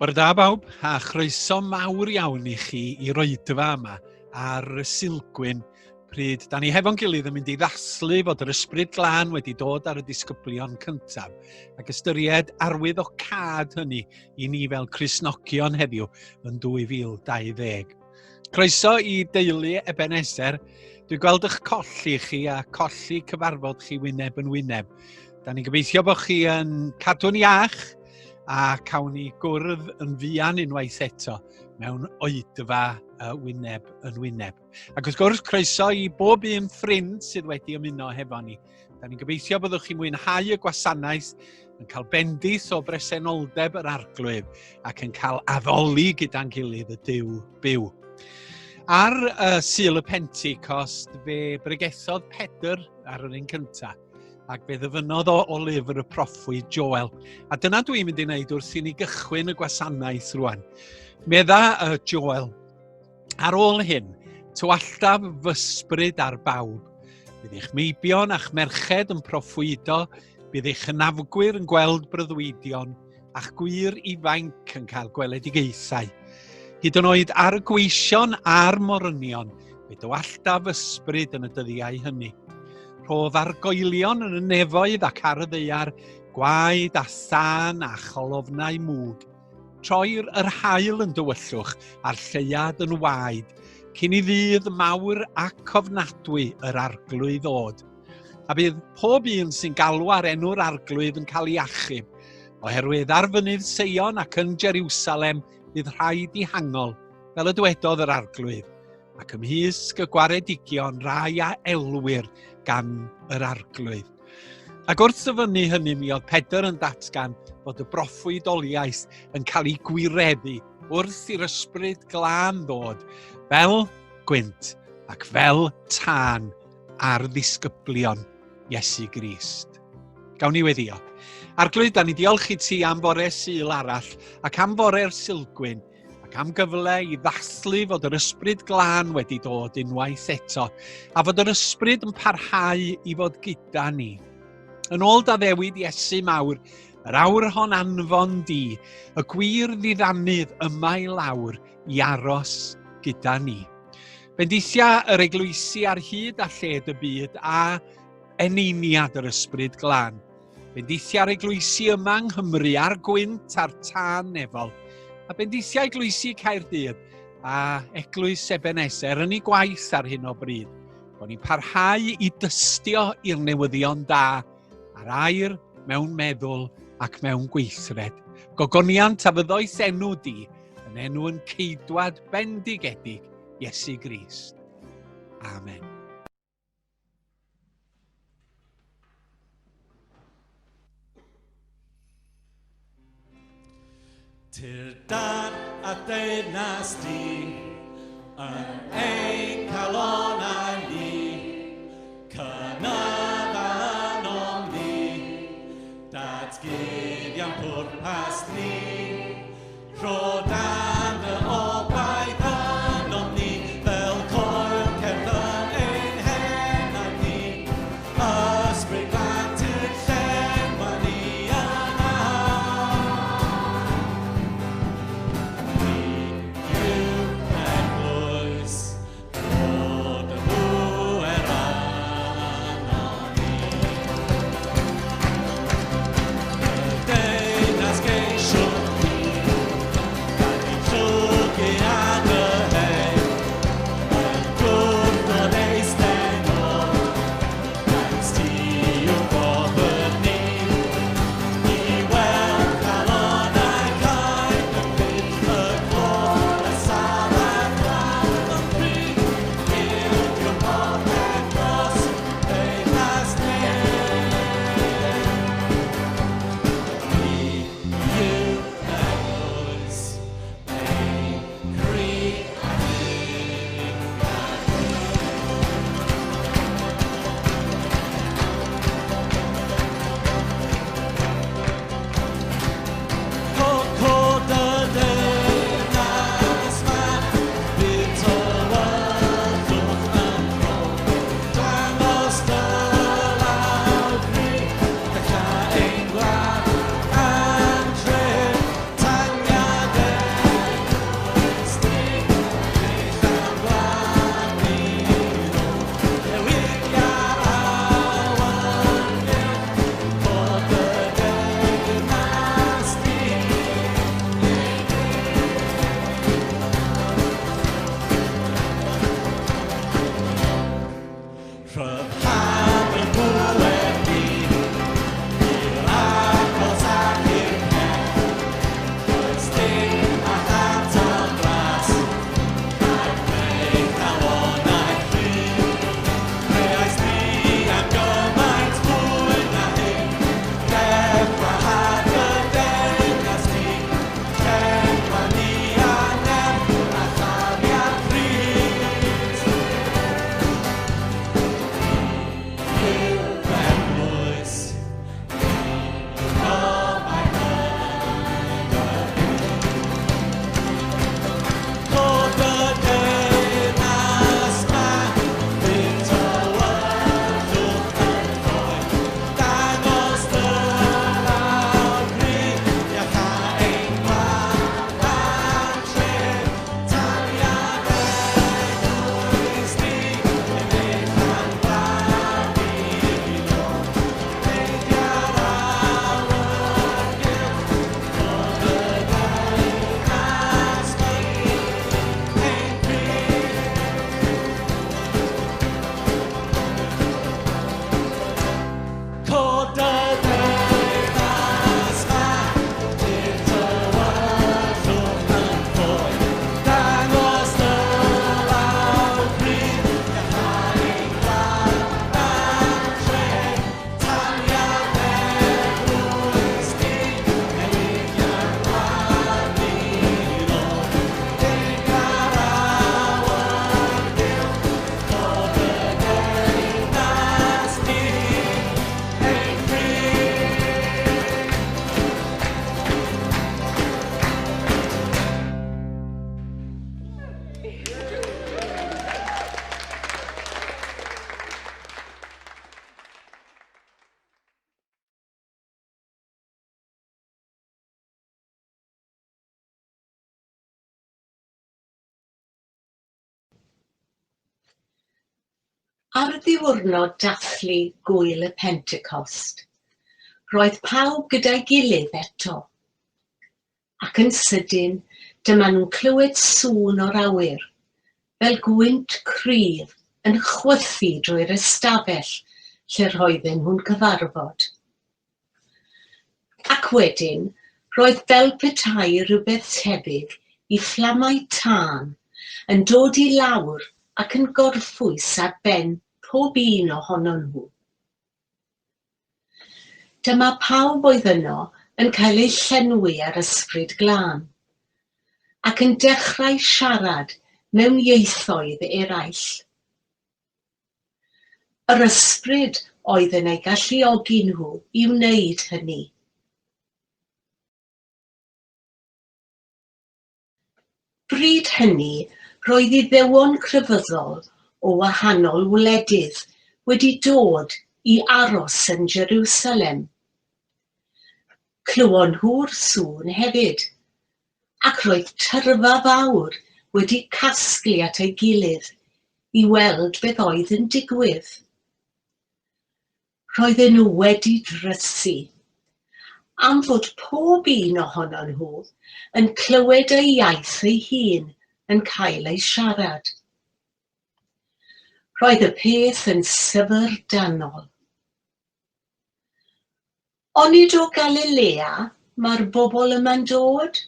Bore da bawb, a chroeso mawr iawn i chi i roedfa yma ar y Sulgwyn pryd da ni hefo'n gilydd yn mynd i ddathlu fod yr Ysbryd Glân wedi dod ar y disgyblion cyntaf ac ystyried arwydd o cad hynny i ni fel Cristnogion heddiw yn 2020. Croeso i deulu Ebenezer. Dwi'n gweld eich colli chi a colli cyfarfod chi wyneb yn wyneb. Da ni'n gobeithio bod chi yn cadw'n iach a cawn ni gwrdd yn fuan unwaith eto mewn oedfa wyneb yn wyneb. Ac wrth gwrs, croeso i bob un ffrind sydd wedi ymuno hefo ni. Da ni'n gobeithio byddwch chi'n mwynhau y gwasanaeth, yn cael bendith o bresenoldeb yr arglwydd ac yn cael addoli gyda'n gilydd y Duw byw. Ar Sul y Pentecost, fe bregethodd Pedr ar yr un cyntaf ac fe ddyfynnodd o o lyfr y proffwyd Joel. A dyna dwi'n mynd i wneud wrth i ni gychwyn y gwasanaeth rwan. Medda Joel, ar ôl hyn, tywalltaf fysbryd ar bawb. Bydd eich meibion a'ch merched yn proffwydo, bydd eich hynafgwyr yn gweld breuddwydion, a'ch gwir ifainc yn cael gweledigaethau. Hyd yn oed ar y gweision a'r morynion, fe dywalltaf ysbryd yn y dyddiau hynny. Rhodd argoelion yn y nefoedd ac ar y ddaear, gwaed a thân a cholofnau mwg. Troir yr haul yn dywyllwch a'r lleuad yn waed, cyn i ddydd mawr ac ofnadwy yr arglwydd ddod. A bydd pob un sy'n galw ar enw'r arglwydd yn cael ei achub, oherwydd ar fynydd Seion ac yn Jerusalem bydd rhai dihangol, fel y dwedodd yr arglwydd, ac ymhysg y gwaredigion rai a elwir gan yr arglwydd. Ac wrth ddyfynnu hynny mi oedd Pedr yn datgan fod y broffwydoliaeth yn cael ei gwireddu wrth i'r ysbryd glân ddod fel gwynt ac fel tân ar ddisgyblion Iesu Grist. Gawn ni weddio. Arglwydd, da ni diolch i ti am fore Sul arall ac am fore'r Sulgwyn ac am gyfle i ddathlu fod yr ysbryd glân wedi dod unwaith eto a fod yr ysbryd yn parhau i fod gyda ni. Yn ôl d'addewid Iesu mawr, yr awr hon anfon di, y gwir ddiddanydd yma i lawr i aros gyda ni. Bendithia yr eglwysi ar hyd a lled y byd a eneiniad yr ysbryd glân. Bendithia'r eglwysi yma yng Nghymru a'r gwynt a'r tân nefol. A bendithia eglwysi Caerdydd a eglwys Ebenezer yn ei gwaith ar hyn o bryd. Bod ni'n parhau i dystio i'r newyddion da ar air, mewn meddwl ac mewn gweithred. Gogoniant a fyddoes enw di yn enw yn ceidwad bendigedig Iesu Grist. Amen. Tir dan a deyrnas di yn ein calonau ni, cynydda ynom ni, datguddian pwrpas ni. Rho dan dy obaith ynom ni, fel coel cerdd yn ein henaid ni. Ysbryd glân tir llenwa ni yn awr. Ni yw eglwys, rho dy bŵer arnon ni. Dy deyrnas geisiwn ni, gan i Ar ddiwrnod dathlu gŵyl y Pentecost, roedd pawb gyda'i gilydd eto. Ac yn sydyn, dyma nhw'n clywed sŵn o'r awyr, fel gwynt cryf yn chwythu drwy'r ystafell lle roedden nhw'n cyfarfod. Ac wedyn, roedd fel petai rhywbeth tebyg i fflamau tân yn dod i lawr ac yn gorffwys ar ben pob un ohonon nhw. Dyma pawb oedd yno yn cael eu llenwi â'r Ysbryd Glân, ac yn dechrau siarad mewn ieithoedd eraill. Yr Ysbryd oedd yn eu galluogi nhw i wneud hynny. Bryd hynny, roedd Iddewon crefyddol o wahanol wledydd wedi dod i aros yn Jeriwsalem. Clywon nhw'r sŵn hefyd, ac roedd tyrfa fawr wedi casglu at ei gilydd i weld beth oedd yn digwydd. Roedden nhw wedi drysu, am fod pob un ohonon nhw yn clywed ei iaith ei hun yn cael ei siarad. Roedd y peth yn syfrdanol. Onid o Galilea mae'r bobl yma'n dod?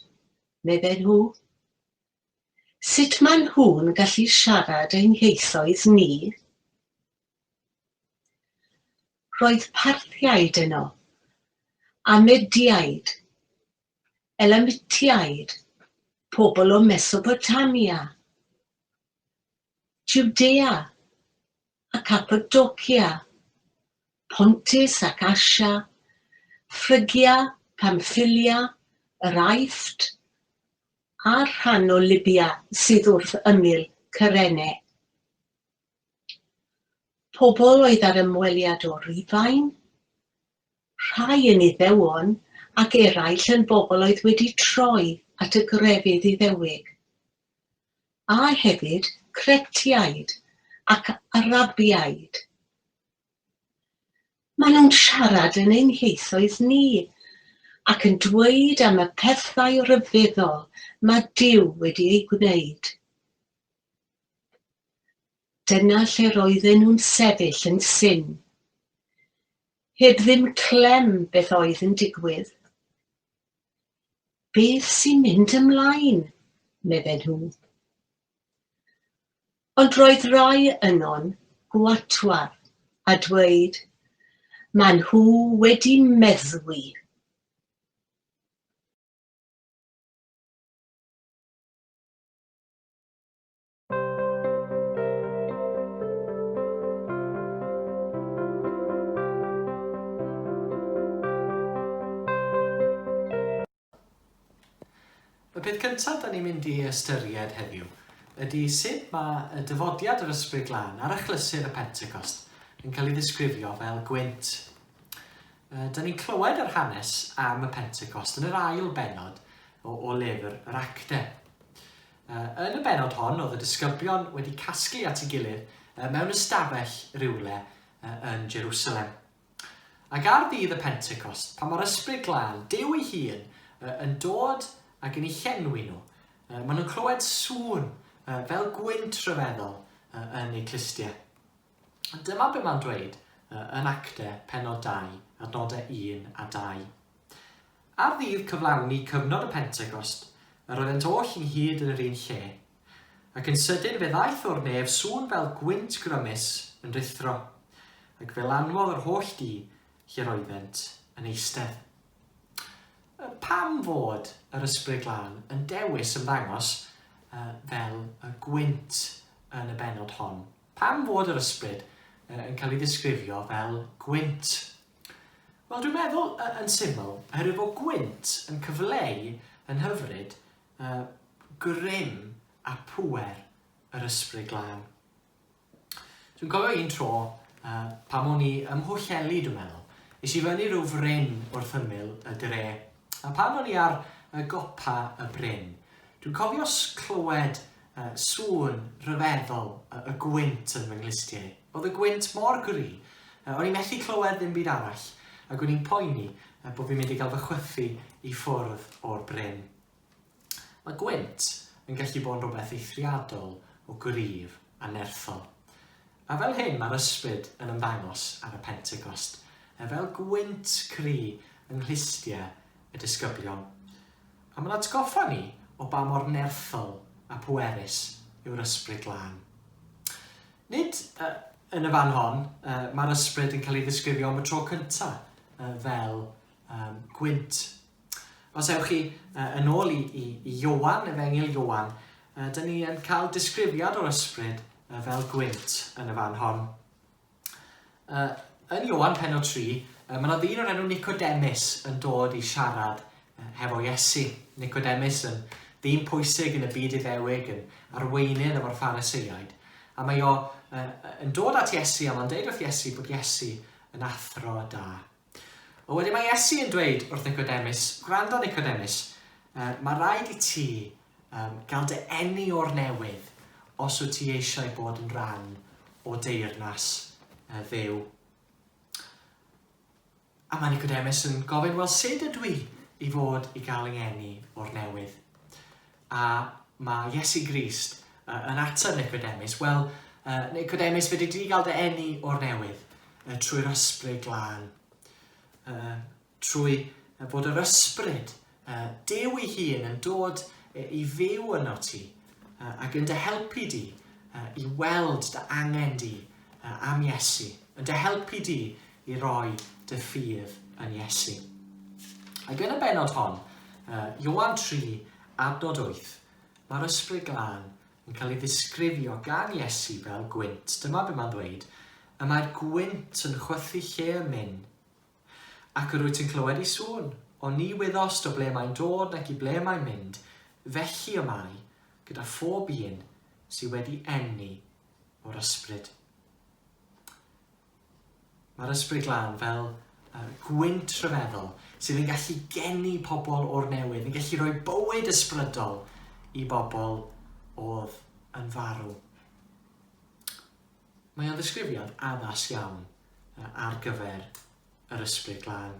medden nhw. Sut maen nhw'n gallu siarad ein hieithoedd ni? Roedd Parthiaid yno, a Mediaid, Elamitiaid, pobl o Mesopotamia, Jwdea a Cappadocia, Pontus ac Asia, Ffrygia, Pamffilia, yr Aifft, a'r rhan o Libya sydd wrth ymyl Cyrene. Pobl oedd ar ymweliad o Rufain, rhai yn Iddewon ac eraill yn bobl oedd wedi troi at y grefydd Iddewig, a hefyd Cretiaid ac Arabiaid. Maen nhw'n siarad yn ein hieithoedd ni ac yn dweud am y pethau rhyfeddol mae Duw wedi eu gwneud. Dyna lle roedden nhw'n sefyll yn syn, heb ddim clem beth oedd yn digwydd. Beth sy'n mynd ymlaen? medden nhw. Ond roedd rai yno'n gwatwar a dweud, Maen nhw wedi meddwi. Y peth cyntaf da ni'n mynd i ystyried heddiw ydy sut mae y dyfodiad yr Ysbryd Glân ar achlysur y Pentecost yn cael ei ddisgrifio fel gwynt. Da ni'n clywed yr hanes am y Pentecost yn yr ail bennod o, o lyfr yr Acte. Yn y bennod hon, oedd y disgyblion wedi casglu at ei gilydd mewn ystafell rywle yn Jerusalem. Ac ar ddydd y Pentecost, pan mae'r Ysbryd Glân, Duw ei hun, yn dod ac yn eu llenwi nhw, maen nhw'n clywed sŵn fel gwynt rhyfeddol yn eu clustiau. A dyma be mae'n dweud yn Acte pennod 2, adnodau 1 a 2. Ar ddydd cyflawni cyfnod y Pentecost, yr oeddent oll ynghyd yn yr un lle. Ac yn sydyn fe ddaeth o'r nef sŵn fel gwynt grymus yn rhuthro, ac fe lanwodd yr holl dŷ lle'r oeddent yn eistedd. Pam fod yr Ysbryd Glân yn dewis ymddangos fel y gwynt yn y bennod hon? Pam fod yr Ysbryd yn cael ei ddisgrifio fel gwynt? Wel, dwi'n meddwl yn syml, oherwydd fod gwynt yn cyfleu yn hyfryd grym a pŵer yr Ysbryd Glân. Dwi'n cofio un tro, uh, pan o'n i ym Mhwllheli, dwi'n meddwl, es i fyny rhyw fryn wrth ymyl y dre. A pan o'n i ar y gopa y bryn, dwi'n cofio clywed uh, sŵn rhyfeddol y, y gwynt yn fy nghlustiau. Oedd y gwynt mor gry, o'n i methu clywed ddim byd arall, ac o'n i'n poeni bod fi'n mynd i gael fy chwythu i ffwrdd o'r bryn. Mae gwynt yn gallu bod yn rhywbeth eithriadol o gryf a nerthol. A fel hyn mae'r ysbryd yn ymddangos ar y Pentecost, fel gwynt cry yng nghlustiau y disgyblion. A mae'n atgoffa ni o ba mor nerthol a pwerus yw'r Ysbryd Glân. Nid uh, yn y fan hon, uh, mae'r ysbryd yn cael ei ddisgrifio am y tro cyntaf uh, fel um, gwynt. Os ewch chi uh, yn ôl i, i, i Iowan, Efengyl Iowan, uh, dyn ni yn cael disgrifiad o'r ysbryd uh, fel gwynt yn y fan hon. Uh, yn Iowan penod 3, uh, mae yna ddyn o'r enw Nicodemus yn dod i siarad uh, hefo Iesu. Nicodemus yn ddyn pwysig yn y byd Iddewig, yn arweinydd efo'r Phariseiaid. A mae o uh, yn dod at Iesu a mae'n deud wrth Iesu bod Iesu yn athro da. O wedyn mae Iesu yn dweud wrth Nicodemus, gwrando Nicodemus, uh, mae rhaid i ti um, gael dy eni o'r newydd os wyt ti eisiau bod yn rhan o deyrnas uh, Dduw. A mae Nicodemus yn gofyn, wel sut ydw i i fod i gael yng ngeni o'r newydd? A mae Iesu Grist uh, yn ateb Nicodemus, wel, uh, Nicodemus, fe di gael dy eni o'r newydd uh, trwy'r ysbryd glân. Uh, trwy fod yr ysbryd, Duw ei hun yn dod i fyw yno ti ac yn dy helpu di i weld dy angen di am Iesu, yn dy helpu di i roi dy ffydd yn Iesu. Ac yn y bennod hon, Ioan 3, adnod 8, mae'r Ysbryd Glân yn cael ei ddisgrifio gan Iesu fel gwynt. Dyma be mae'n ddweud, y mae'r gwynt yn chwythu lle y myn, Ac yr wyt yn clywed ei sŵn, ond ni wyddost o ble mae'n dod nac i ble mae'n mynd, felly y mae gyda phob un sydd wedi eni o'r Ysbryd. Mae'r Ysbryd Glân fel uh, gwynt rhyfeddol sydd yn gallu geni pobl o'r newydd, yn gallu rhoi bywyd ysbrydol i bobl oedd yn farw. Mae o'n ddisgrifiad addas iawn ar gyfer yr Ysbryd Glân.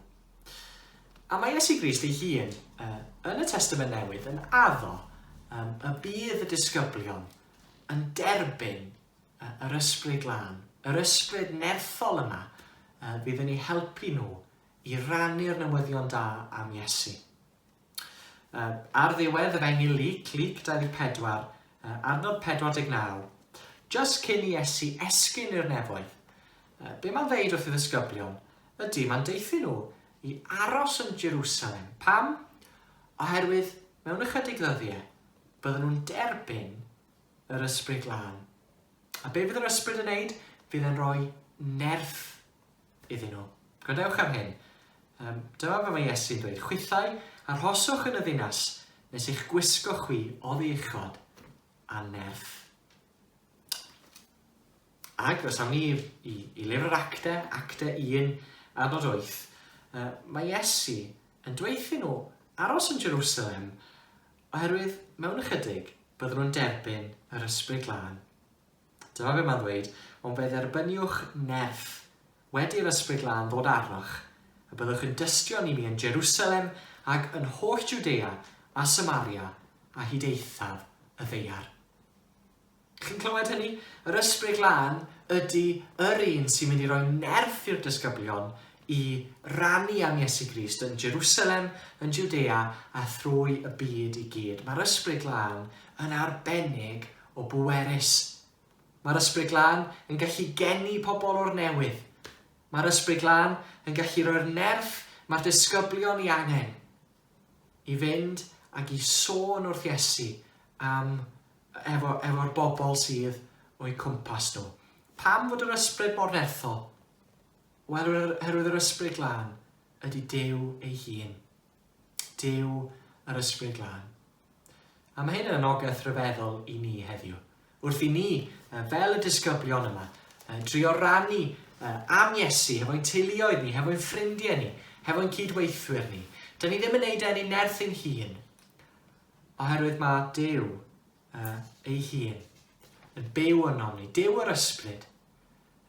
A mae Iesu Grist ei hun yn y Testament Newydd yn addo y bydd y disgyblion yn derbyn yr Ysbryd Glân, yr ysbryd nerthol yma fydd yn eu helpu nhw i rannu'r newyddion da am Iesu. Ar ddiwedd Efengyl Luc, Luc 24, adnod 49, jyst cyn i Iesu esgyn i'r nefoedd, be mae'n ddeud wrth y ddisgyblion ydy mae'n deuthu nhw i aros yn Jerusalem. Pam? Oherwydd mewn ychydig ddyddiau bydden nhw'n derbyn yr Ysbryd Glân. A be fydd yr Ysbryd yn neud? Fydd e'n rhoi nerth iddyn nhw. Gwrandewch ar hyn. Um, dyma fe mae Iesu'n dweud, chwithau, arhoswch yn y ddinas nes eich gwisgo chwi oddi uchod a nerth. Ac os awn ni i, i, i lyfr yr Acte, Acte 1, adnod 8, uh, mae Iesu yn dweud nhw aros yn Jerusalem oherwydd mewn ychydig byddwn nhw'n derbyn yr Ysbryd Glân. Dyma be mae'n ddweud, ond fe dderbyniwch nerth wedi i'r Ysbryd Glân ddod arnoch, a byddwch yn dystion i mi yn Jerusalem ac yn holl Jwdea a Samaria a hyd eithaf y ddaear. Chi'n clywed hynny? Yr Ysbryd Glân ydy yr un sy'n mynd i roi nerth i'r disgyblion i rannu am Iesu Grist yn Jerusalem, yn Jwdea a thrwy y byd i gyd. Mae'r Ysbryd Glân yn arbennig o bwerus. Mae'r Ysbryd Glân yn gallu geni pobl o'r newydd. Mae'r Ysbryd Glân yn gallu rhoi'r nerth mae'r disgyblion i angen i fynd ac i sôn wrth Iesu am efo, efo'r bobl sydd o'u cwmpas nhw. Pam fod yr ysbryd mor nerthol? Wel, oherwydd yr Ysbryd Glân ydy Duw ei hun. Duw yr Ysbryd Glân. A mae hyn yn anogaeth rhyfeddol i ni heddiw. Wrth i ni, fel y disgyblion yma, drio rannu am Iesu hefo'n teuluoedd ni, hefo'n ffrindiau ni, hefo'n cydweithwyr ni. Dyn ni ddim yn neud e'n ei nerth ein hun, oherwydd mae Duw ei hun yn byw ynom ni, Duw yr Ysbryd,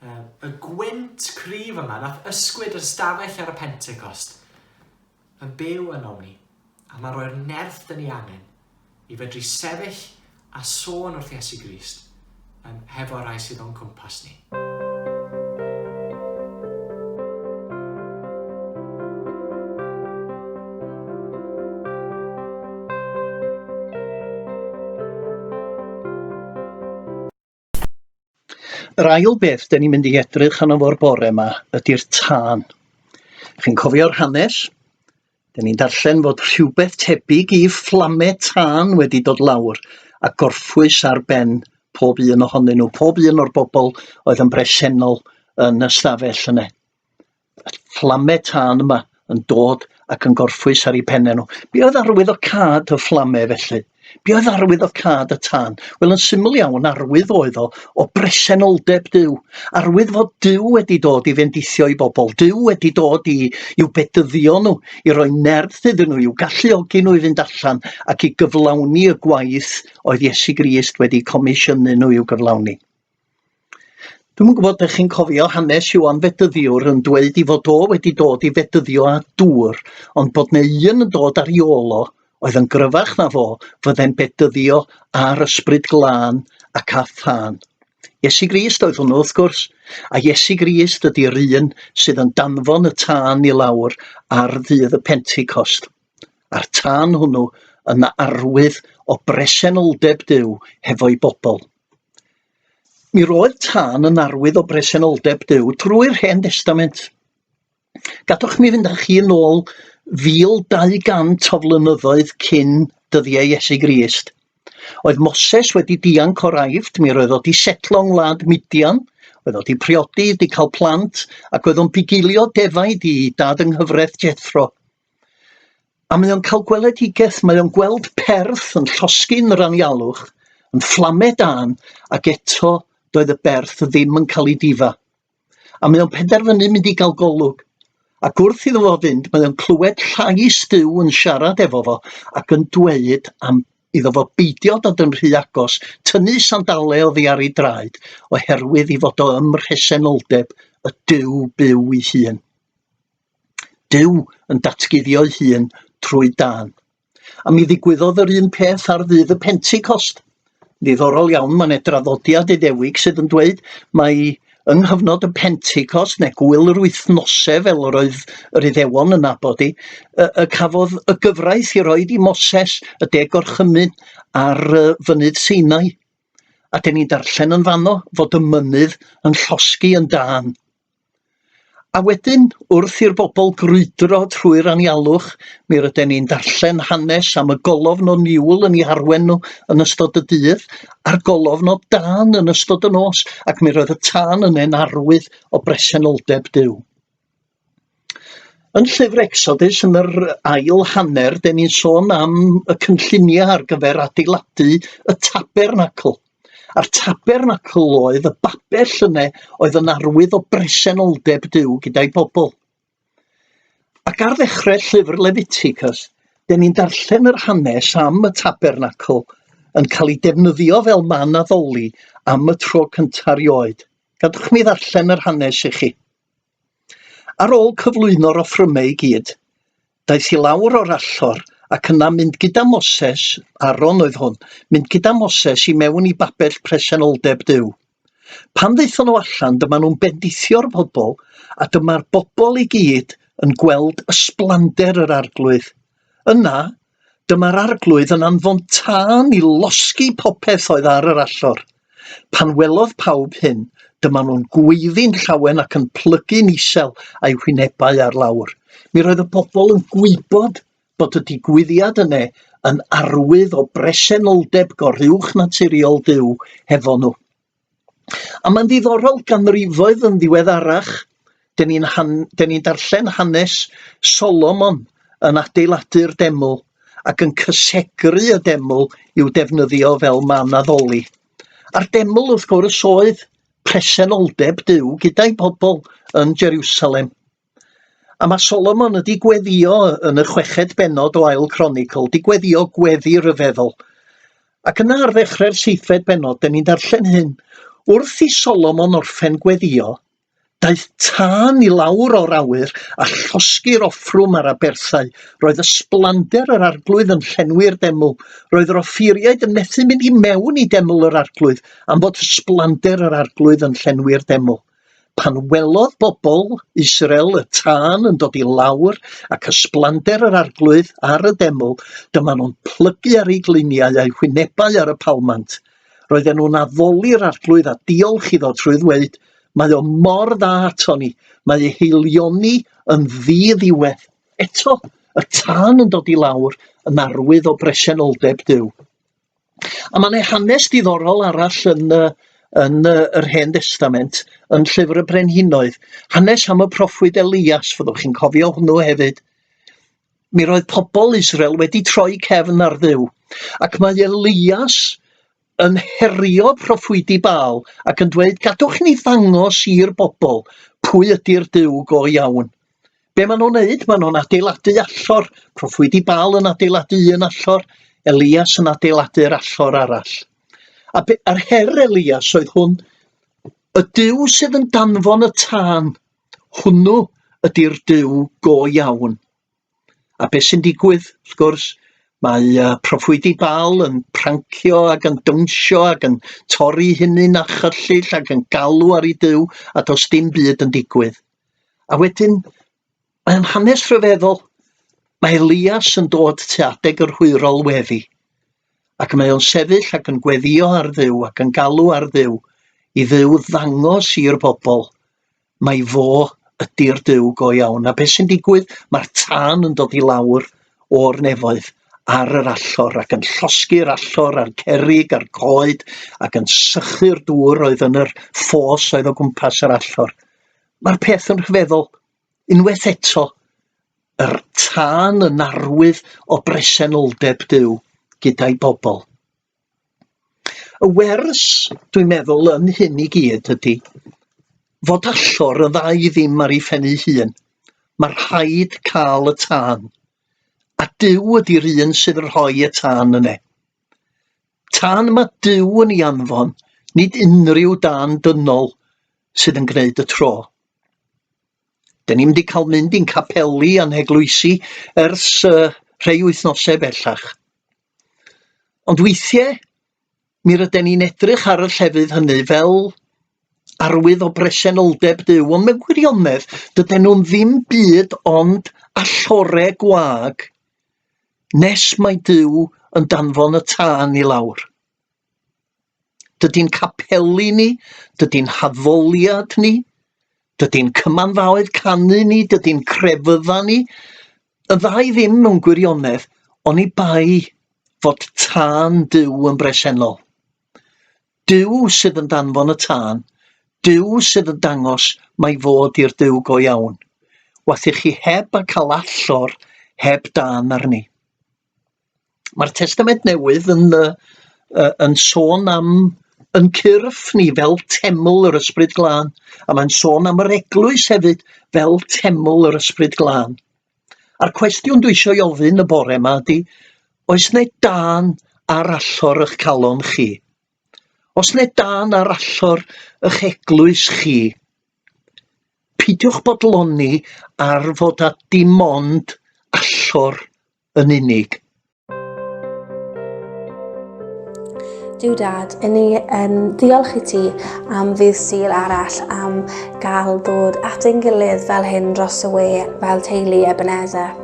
Y gwynt cryf yma nath ysgwyd yr ystafell ar y Pentecost yn byw ynom ni, a mae'n rhoi'r nerth dyn ni angen i fedru sefyll a sôn wrth Iesu Grist um, hefo rai sydd o'n cwmpas ni. Yr ail beth 'den ni'n mynd i edrych arno fo'r bore yma ydy'r tân. Chi'n cofio'r hanes? Den ni'n darllen fod rhywbeth tebyg i fflame tân wedi dod lawr a gorffwys ar ben pob un ohonyn nhw, pob un o'r bobl oedd yn bresennol yn y stafell yna. Y fflame tân yma yn dod ac yn gorffwys ar eu pennau nhw. Be oedd arwyddocâd y fflame felly? Be oedd arwyddocâd y tân? Wel, yn syml iawn, arwydd oedd o o bresenoldeb Duw. Arwydd fod Duw wedi dod i fendithio i bobl. Duw wedi dod i i'w bedyddio nhw, i roi nerth iddyn nhw, i'w galluogi nhw i fynd allan ac i gyflawni y gwaith oedd Iesu Grist wedi comisiynu nhw i'w gyflawni. Dwi'm yn gwybod dych chi'n cofio hanes Ioan Fedyddiwr yn dweud 'i fod o wedi dod i fedyddio â dŵr, ond bod 'na un yn dod ar 'i ôl o, oedd yn gryfach na fo, fydde'n bedyddio â'r Ysbryd Glân ac â thân. Iesu Grist oedd hwnnw, wrth gwrs, a Iesu Grist ydy'r un sydd yn danfon y tân i lawr ar ddydd y Pentecost. A'r tân hwnnw yn arwydd o bresenoldeb Duw hefo'i bobl. Mi roedd tân yn arwydd o bresenoldeb Duw trwy'r Hen Destament. Gadwch mi fynd â chi yn ôl 1200 o flynyddoedd cyn dyddiau Iesu Grist. Oedd Moses wedi dianc o'r Aifft, mi roedd o 'di setlo yng ngwlad Midian, oedd o 'di priodi, 'di cael plant, ac oedd o'n bugeilio defaid i dad yng nghyfraith Jethro. A mae o'n cael gweledigaeth, mae o'n gweld perth yn llosgi'n yr anialwch, yn fflame dân, ac eto doedd y berth ddim yn cael ei difa. A mae o'n penderfynu mynd i gael golwg. Ac wrth iddo fo fynd, mae o'n clywed llais Duw yn siarad efo fo ac yn dweud am iddo fo beidio dod yn rhy agos, tynnu sandale oddi ar ei draed, oherwydd i fod o ym mhresenoldeb y Duw byw ei hun. Duw yn datguddio'i hun trwy dân. A mi ddigwyddodd yr un peth ar ddydd y Pentecost. Ddiddorol iawn, mae yna draddodiad Iddewig sydd yn dweud mai yng nghyfnod y Pentecost, neu gwyl yr wythnosau fel yr oedd yr Iddewon yn nabod i, y, y cafodd y gyfraith i roed i Moses y deg gorchymyn ar fynydd Sinai. A dyn ni'n darllen yn fanno fod y mynydd yn llosgi yn dân. A wedyn, wrth i'r bobl grwydro trwy'r anialwch, mi ryden ni'n darllen hanes am y golofn o niwl yn eu harwen nhw yn ystod y dydd, a'r golofn o dân yn ystod y nos, ac mi roedd y tân yne'n arwydd o bresenoldeb Duw. Yn llyfr Exodus, yn yr ail hanner, den ni'n sôn am y cynlluniau ar gyfer adeiladu y tabernacl. A'r tabernacl oedd y babell yne oedd yn arwydd o bresenoldeb Duw gyda'i bobl. Ac ar ddechrau llyfr Leviticus, den ni'n darllen yr hanes am y tabernacl yn cael ei defnyddio fel man addoli am y tro cyntaf erioed. Gadwch mi ddarllen yr hanes i chi. Ar ôl cyflwyno'r offrymau i gyd, daeth i lawr o'r allor ac yna mynd gyda Moses, Aaron oedd hwn, mynd gyda Moses i mewn i babell presenoldeb Duw. Pan ddaethon nhw allan, dyma nhw'n bendithio'r bobl, a dyma'r bobl i gyd yn gweld ysblander yr arglwydd. Yna, Dyma'r Arglwydd yn anfon tân i losgi popeth oedd ar yr allor. Pan welodd pawb hyn, dyma nhw'n gweiddi'n llawen ac yn plygu'n isel a'u hwynebau ar lawr. Mi roedd y bobl yn gwybod bod y digwyddiad yne yn arwydd o bresenoldeb goruwchnaturiol Duw hefo nhw. A mae'n ddiddorol ganrifoedd yn ddiweddarach, dyn ni'n han- ni'n darllen hanes Solomon yn adeiladu'r deml ac yn cysegru y deml i'w defnyddio fel man addoli. A'r deml, wrth gwrs, oedd presenoldeb Duw gyda'i pobl yn Jerusalem. A mae Solomon wedi gweddio yn y chweched bennod o Ail Cronicl, 'di gweddio gweddi ryfeddol. Ac yna ar ddechrau'r seithfed bennod, dyn ni'n darllen hyn. Wrth i Solomon orffen gweddïo, daeth tân i lawr o'r awyr a llosgi'r offrwm a'r aberthau. Roedd ysblander yr arglwydd yn llenwi'r deml. Roedd yr offeiriaid yn methu mynd i mewn i deml yr arglwydd am fod ysblander yr arglwydd yn llenwi'r deml. Pan welodd bobl Israel y tân yn dod i lawr ac ysblander yr arglwydd ar y deml, dyma nhw'n plygu ar eu gliniau a'u hwynebau ar y palmant. Roedden nhw'n addoli'r arglwydd a diolch iddo trwy ddweud, Mae o mor dda ato ni, mae ei haelioni yn ddi-ddiwedd. Eto, y tân yn dod i lawr yn arwydd o bresenoldeb Duw. A mae 'na hanes diddorol arall yn yy yn yy yr Hen Destament, yn Llyfr y Brenhinoedd. Hanes am y proffwyd Elias, fyddwch chi'n cofio hwnnw hefyd. Mi roedd pobl Israel wedi troi cefn ar Dduw, ac mae Elias yn herio proffwydi Baal ac yn dweud, gadwch i ni ddangos i'r bobl pwy ydy'r Duw go iawn. Be maen nhw'n neud? Maen nhw'n adeiladu allor. Proffwydi Baal yn adeiladu un allor, Elias yn adeiladu'r allor arall. A be, a'r her Elias oedd hwn, y Duw sydd yn danfon y tân, hwnnw ydy'r Duw go iawn. A beth sy'n digwydd, wrth gwrs, mae uh, proffwydi Baal yn prancio ac yn dawnsio ac yn torri hynny'n a chyllill ac yn galw ar ei Duw a does dim byd yn digwydd. A wedyn, mae'n hanes rhyfeddol. Mae Elias yn dod tu adeg yr hwyrol weddi, ac mae o'n sefyll ac yn gweddio ar Dduw ac yn galw ar Dduw i Dduw ddangos i'r bobl mai fo ydy'r Duw go iawn. A beth sy'n digwydd? Mae'r tân yn dod i lawr o'r nefoedd ar yr allor ac yn llosgi'r allor a'r cerrig a'r coed ac yn sychu'r dŵr oedd yn yr ffos oedd o gwmpas yr allor. Mae'r peth yn rhyfeddol. Unwaith eto, yr tân yn arwydd o bresenoldeb Duw gyda'i bobl. Y wers, dwi'n meddwl, yn hyn i gyd ydy fod allor yn dda i ddim ar ei phen ei hun. Mae rhaid cael y tân. A Duw ydy'r un sydd yn rhoi y tân yne. Tân mae Duw yn ei anfon, nid unrhyw dân dynol sydd yn gwneud y tro. Dyn ni'm wedi cael mynd i'n capeli a'n heglwysi ers uh, rhai wythnosau bellach. Ond weithiau, mi rydyn ni'n edrych ar y llefydd hynny fel arwydd o bresenoldeb Duw, ond mewn gwirionedd, dydyn nhw'n ddim byd ond allore gwag nes mae Duw yn danfon y tân i lawr. Dydy'n capeli ni, dydy'n haddoliad ni, dydy'n cymanfaoedd canu ni, dydy'n crefydda ni, y ddau ddim mewn gwirionedd, oni bai fod tân Duw yn bresennol. Duw sydd yn danfon y tân, Duw sydd yn dangos mai fod i'r Duw go iawn. Wath i chi heb a cael allor heb dân arni. Mae'r Testament Newydd yn, uh, yn sôn am yn cyrff ni fel teml yr Ysbryd Glân, a mae'n sôn am yr eglwys hefyd fel teml yr Ysbryd Glân. A'r cwestiwn dwi eisiau ei ofyn y bore yma ydy, oes 'na dân ar allor eich calon chi? Oes 'na dân ar allor eich eglwys chi? Peidiwch bodloni ar fod â dim ond allor yn unig. Duw Dad, yn ni yn diolch i ti am ddydd Sul arall, am gael dod at ein gilydd fel hyn dros y we, fel teulu Ebenezer.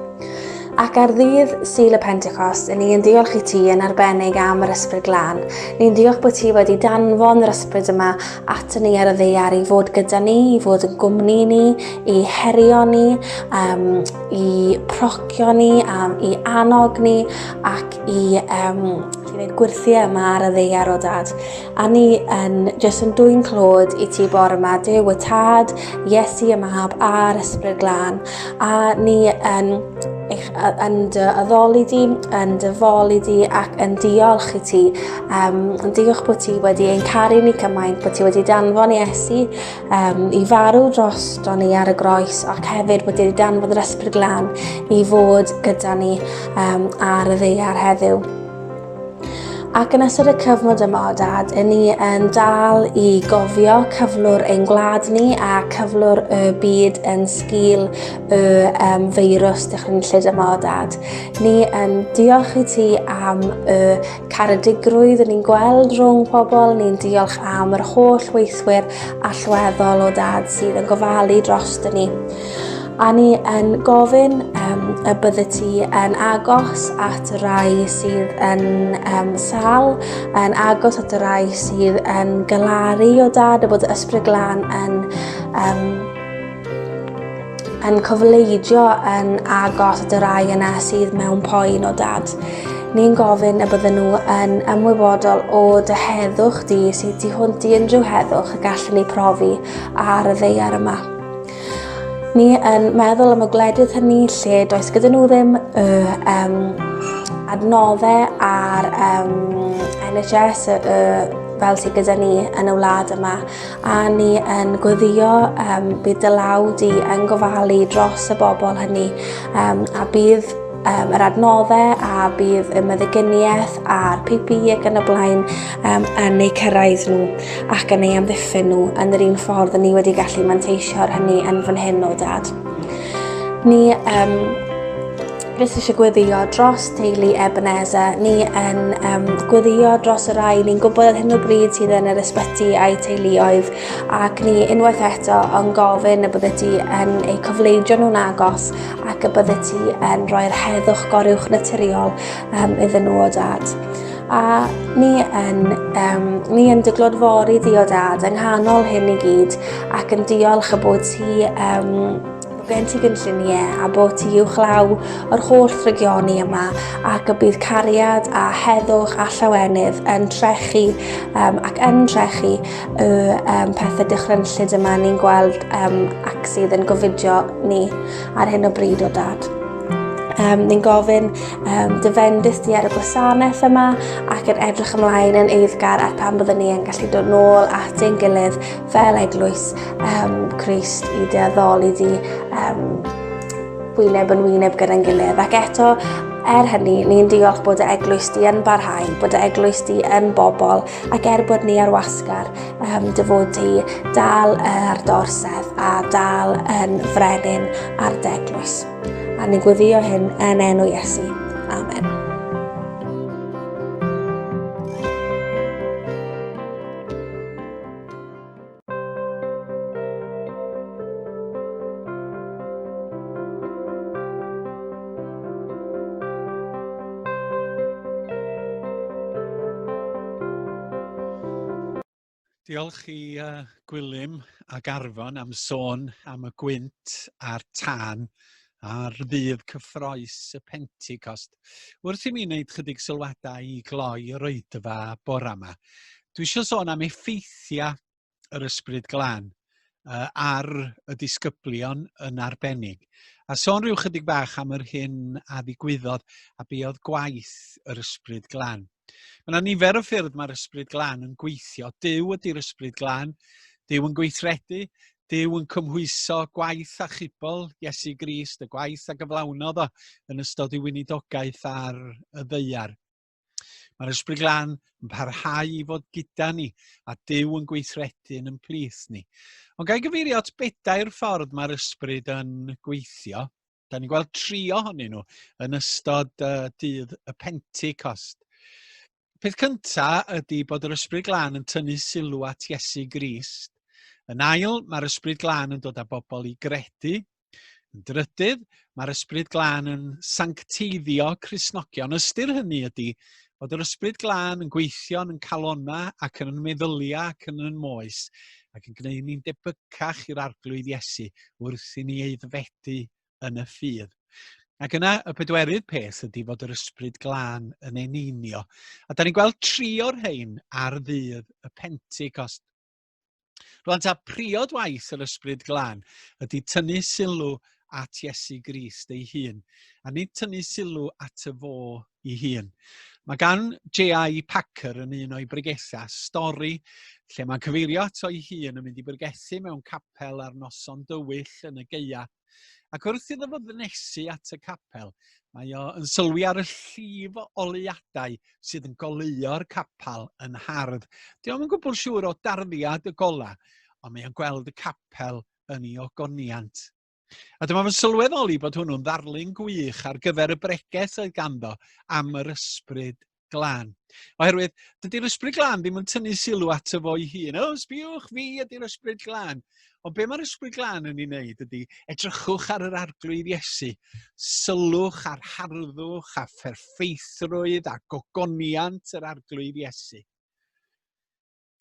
Ac ar ddydd Sul y Pentecost, yn ni yn diolch i ti yn arbennig am yr Ysbryd Glân. Ni'n diolch bod ti wedi danfon yr Ysbryd yma at ni ar y ddaear i fod gyda ni, i fod yn gwmni ni, i herio ni, um, i procio ni, um, i annog ni ac i um, i wneud gwirthiau yma ar y ddeiar o dad. A ni yn jyst yn dwy'n clod i ti bore yma, Duw y Tad, Iesu y Mab a'r Ysbryd Glân. A ni yn, eich, yn dy addoli di, yn dy foli di ac yn diolch i ti. Um, yn diolch bod ti wedi ein caru ni cymaint, bod ti wedi danfon Iesu um, i farw dros ni ar y groes ac hefyd bod wedi danfod yr Ysbryd Glân i fod gyda ni um, ar y ddeiar heddiw. Ac yn ystod y cyfnod yma o dad, yn ni yn dal i gofio cyflwr ein gwlad ni a cyflwr y byd yn sgil y um, feirws dychrynllyd yma o dad. Ni yn diolch i ti am y caredigrwydd yn ni'n gweld rhwng pobl, ni'n diolch am yr holl weithwyr allweddol o dad sydd yn gofalu dros ni. A ni yn gofyn um, y bydde ti yn agos at y rai sydd yn um, sal, yn agos at y rai sydd yn galaru o dad, a bod y ysbryd glân yn, um, yn cofleidio yn agos at y rai yna sydd mewn poen o dad. Ni'n gofyn y bydden nhw yn ymwybodol o dy heddwch di sydd tu hwnt i unrhyw heddwch y gallwn ni profi ar y ddeiar yma. Ni yn meddwl am y gwledydd hynny lle does gyda nhw ddim y um, adnoddau a'r um, NHS y, y, fel sydd gyda ni yn y wlad yma. A ni yn gweddio um, bydd dy law di yn gofalu dros y bobl hynny um, a bydd um, yr adnoddau a bydd y meddyginiaeth a'r PPE ac yn y blaen um, yn eu cyrraedd nhw ac yn eu amddiffyn nhw yn yr un ffordd yn ni wedi gallu manteisio ar hynny yn fan hyn o dad. Ni um, jyst eisiau gweddio dros teulu Ebenezer. Ni yn um, gweddio dros y rai ni'n gwybod ar hyn o bryd sydd yn yr ysbyty a'i teuluoedd ac ni unwaith eto yn gofyn y bydde ti yn eu cofleidio nhw'n agos ac y bydde ti yn rhoi'r heddwch goruwch naturiol um, iddyn nhw o dad. A ni yn, um, ni yn dy glodfori di o dad yng nghanol hyn i gyd ac yn diolch y bod ti um, gen ti gynlluniau a bod ti uwchlaw yr holl ddrygioni yma ac y bydd cariad a heddwch a llawenydd yn trechu um, ac yn trechu y um, pethau dychrynllyd yma ni'n gweld um, ac sydd yn gofidio ni ar hyn o bryd o dad. Um, ni'n gofyn um, dy fendith di ar y gwasanaeth yma ac yn edrych ymlaen yn eiddgar at pan byddwn ni yn gallu dod nôl at ein gilydd fel eglwys um, Crist i dy addoli di um, wyneb yn wyneb gyda'n gilydd. Ac eto, er hynny, ni'n diolch bod y eglwys di yn barhau, bod y eglwys di yn bobl, ac er bod ni ar wasgar, um, dy fod di dal ar dorsedd a dal yn frenin ar deglwys. A ni'n gweddio hyn yn enw Iesu. Amen. Diolch i uh, Gwilym ac Arfon am sôn am y gwynt a'r tân ar ddydd cyffroes y Pentecost. Wrth i mi wneud chydig sylwadau i gloi yr oedfa bora yma, dwi eisiau sôn am effeithiau yr Ysbryd Glân uh, ar y disgyblion yn arbennig. A sôn rhyw chydig bach am yr hyn a ddigwyddodd a be oedd gwaith yr Ysbryd Glân. Mae yna nifer o ffyrdd mae'r Ysbryd Glân yn gweithio. Duw ydy'r Ysbryd Glân, Duw yn gweithredu, Duw yn cymhwyso gwaith achubol Iesu Grist, y gwaith a gyflawnodd o yn ystod ei weinidogaeth ar y ddaear. Mae'r Ysbryd Glân yn parhau i fod gyda ni a Duw yn gweithredu yn yn plith ni. Ond gael gyfeirio at bedair ffordd mae'r Ysbryd yn gweithio. Da ni'n gweld tri ohonyn nhw yn ystod uh, dydd y Pentecost. Peth cyntaf ydy bod yr Ysbryd Glân yn tynnu sylw at Iesu Grist. Yn ail, mae'r Ysbryd Glân yn dod â bobl i gredu. Yn drydydd, mae'r Ysbryd Glân yn sancteiddio Cristnogion. Ystyr hynny ydy bod yr Ysbryd Glân yn gweithio yn calona ac yn meddyliau ac yn yn moes ac yn gwneud ni'n debycach i'r Arglwydd Iesu wrth i ni eiddfedu yn y ffydd. Ac yna, y pedwerydd peth ydy fod yr Ysbryd Glân yn eneinio. A da ni'n gweld tri o'r rhain ar ddydd y Pentecost. Rwan ta, priod waith yr Ysbryd Glân ydy tynnu sylw at Iesu Grist ei hun, a nid tynnu sylw at y fo ei hun. Mae gan J.I. Packer yn un o'i bregethau stori lle mae'n cyfeirio ato ei hun yn mynd i bregethu mewn capel ar noson dywyll yn y gaea. Ac wrth iddo fo ddynesu at y capel, mae o yn sylwi ar y llif o oleuadau sydd yn goleuo'r capel yn hardd. Di o'm yn gwbl siŵr o darddiad y gola, ond mae o'n gweld y capel yn ei ogoniant. A dyma fo'n sylweddoli bod hwnnw'n ddarlun gwych ar gyfer y bregeth oedd ganddo am yr ysbryd glân. Oherwydd, dydy'r ysbryd glân ddim yn tynnu sylw ato fo'i hun. O, sbiwch fi ydy'r ysbryd glân. Ond be mae'r ysbryd glân yn ei wneud ydy edrychwch ar yr arglwydd Iesu. Sylwch ar harddwch a pherffeithrwydd a gogoniant yr arglwydd Iesu.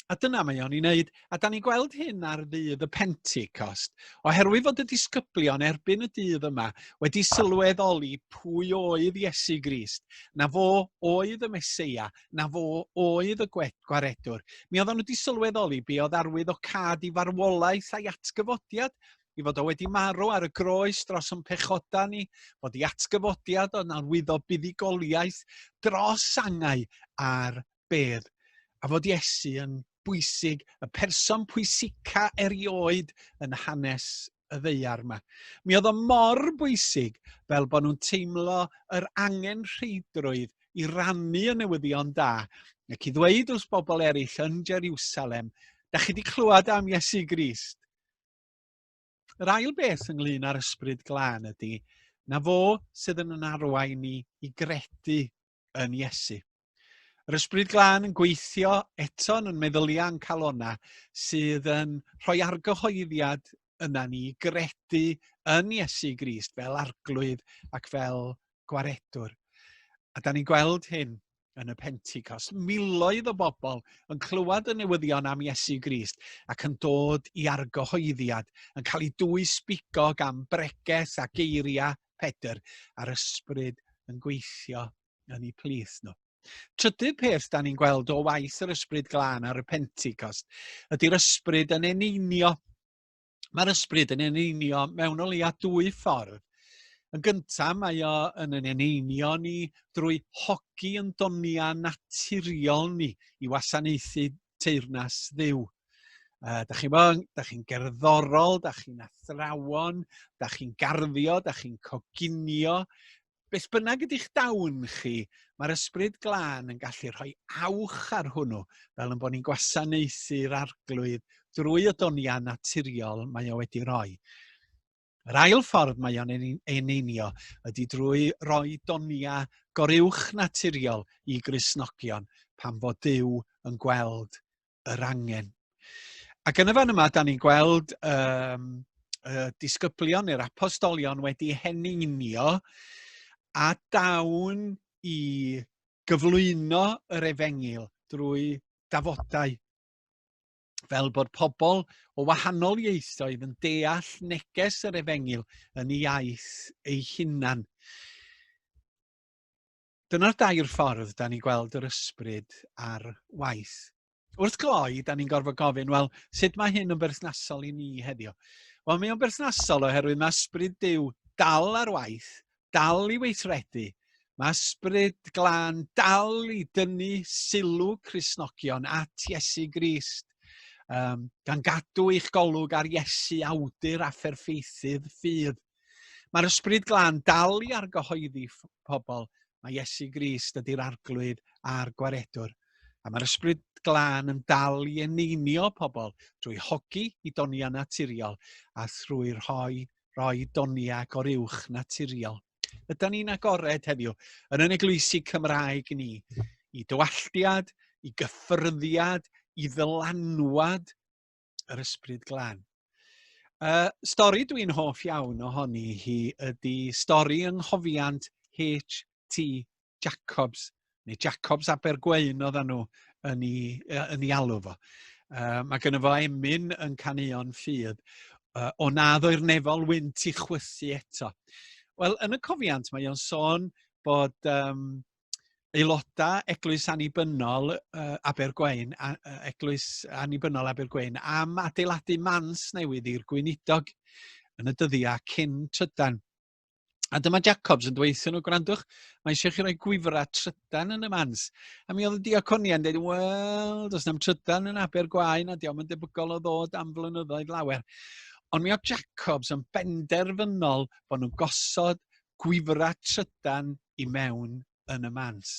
A dyna mae o'n ei wneud. A da ni'n gweld hyn ar ddydd y Pentecost, oherwydd fod y disgyblion erbyn y dydd yma wedi sylweddoli pwy oedd Iesu Grist, na fo oedd y Meseia, na fo oedd y gwaredwr. Mi oedden nhw wedi sylweddoli be oedd arwydd o cad i farwolaeth a'i atgyfodiad, i fod o wedi marw ar y groes dros yn pechoda ni, fod i atgyfodiad o'n arwyddo buddugoliaeth dros angau a'r bedd, a fod Iesu yn bwysig, y person pwysica erioed yn hanes y ddeiar yma. Mi oedd o mor bwysig fel bod nhw'n teimlo yr angen rheidrwydd i rannu y newyddion da ac i ddweud wrth bobl eraill yn Jerusalem, da chi wedi clywed am Iesu Grist. Yr ail beth ynglyn â'r ysbryd glân ydy na fo sydd yn yn arwain ni i gredu yn Iesu. Yr Ysbryd Glân yn gweithio eto yn meddyliau a'n calona sydd yn rhoi argyhoeddiad yna ni gredu yn Iesu Grist fel arglwydd ac fel gwaredwr. A da ni'n gweld hyn yn y Pentecost. Miloedd o bobl yn clywed y newyddion am Iesu Grist ac yn dod i argyhoeddiad, yn cael ei dwys bigo gan bregeth a geiriau Pedr a'r ysbryd yn gweithio yn eu plith nhw. Trydydd peth da ni'n gweld o waith yr ysbryd glân ar y Pentecost ydy'r ysbryd yn eneinio. Mae'r ysbryd yn eneinio mewn o leia dwy ffordd. Yn gyntaf, mae o yn yn eneinio ni drwy hogi yn doniau naturiol ni i wasanaethu teyrnas Dduw. Da chi'n bod, da chi'n gerddorol, da chi'n athrawon, da chi'n garddio, da chi'n coginio. Beth bynnag ydych dawn chi, mae'r ysbryd glân yn gallu rhoi awch ar hwnnw, fel yn bod ni'n gwasanaethu'r arglwydd drwy y doniau naturiol mae o wedi rhoi. Yr ail ffordd mae o'n eneinio ydy drwy roi doniau goruwch naturiol i Gristnogion pan fod Duw yn gweld yr angen. Ac yn y fan yma, da ni'n gweld um, y disgyblion neu'r apostolion wedi heneinio a dawn i gyflwyno yr efengyl drwy dafodau fel bod pobl o wahanol ieithoedd yn deall neges yr efengyl yn ei iaith ei hunan. Dyna'r dair ffordd da ni'n gweld yr ysbryd ar waith. Wrth gloi, da ni'n gorfod gofyn, wel, sut mae hyn yn berthnasol i ni heddiw? Wel, mae o'n berthnasol oherwydd mae ysbryd Duw dal ar waith, dal i weithredu. Mae ysbryd glân dal i dynnu sylw Cristnogion at Iesu Grist, um, gan gadw eich golwg ar Iesu awdur a pherffeithydd ffydd. Mae'r ysbryd glân dal i argyhoeddi pobl mae Iesu Grist ydy'r arglwydd a'r gwaredwr. A mae'r ysbryd glân yn dal i eneinio pobl drwy hogi i doniau naturiol a thrwy rhoi roi doniau goruwch naturiol. Ydy ni'n agored heddiw yn yn eglwysi Cymraeg ni i dywalltiad, i gyffyrddiad, i ddylanwad yr ysbryd glân. Stori dwi'n hoff iawn ohoni hi ydy stori yng nghofiant H.T. Jacobs, neu Jacobs Abergweun oedden nhw yn ei, yn ei alw fo. Mae gynno fo emyn yn caneuon ffydd, o na ddoi'r nefol wynt i chwythu eto. Wel, yn y cofiant mae o'n sôn bod um, aelodau Eglwys Annibynnol Abergweun, a, Eglwys Annibynnol Abergweun, am adeiladu mans newydd i'r gweinidog yn y dyddiau cyn trydan. A dyma Jacobs yn dweud nhw, gwrandwch, mae eisiau chi roi gwifrau trydan yn y mans. A mi oedd y diaconia'n dweud, wel, does na'm trydan yn Abergwaun a diolch yn debygol o ddod am flynyddoedd lawer. Ond mi oedd Jacobs yn benderfynol bod nhw'n gosod gwifrau trydan i mewn yn y mans.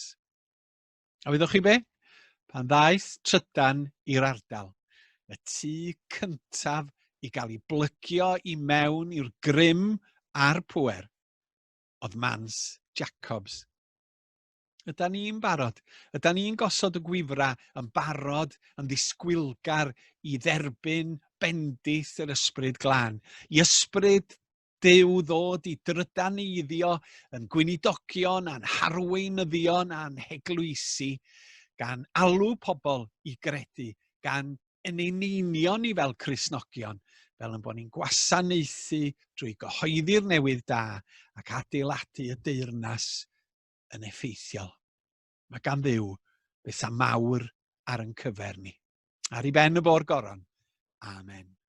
A wyddwch chi be? Pan ddaeth trydan i'r ardal, y tŷ cyntaf i gael ei blygio i mewn i'r grym a'r pŵer oedd mans Jacobs. Yda ni'n barod? Yda ni'n gosod y gwifrau yn barod, yn ddisgwylgar i dderbyn bendith yr ysbryd glân, i ysbryd Duw ddod i drydaneiddio yn gweinidogion a'n harweinyddion a'n heglwysi, gan alw pobl i gredu, gan yn ein union ni fel Cristnogion, fel yn bod ni'n gwasanaethu drwy gyhoeddi'r newydd da ac adeiladu y deyrnas yn effeithiol. Mae gan Dduw bethau mawr ar yn cyfer ni. Ar i ben y bo'r goron. Amen.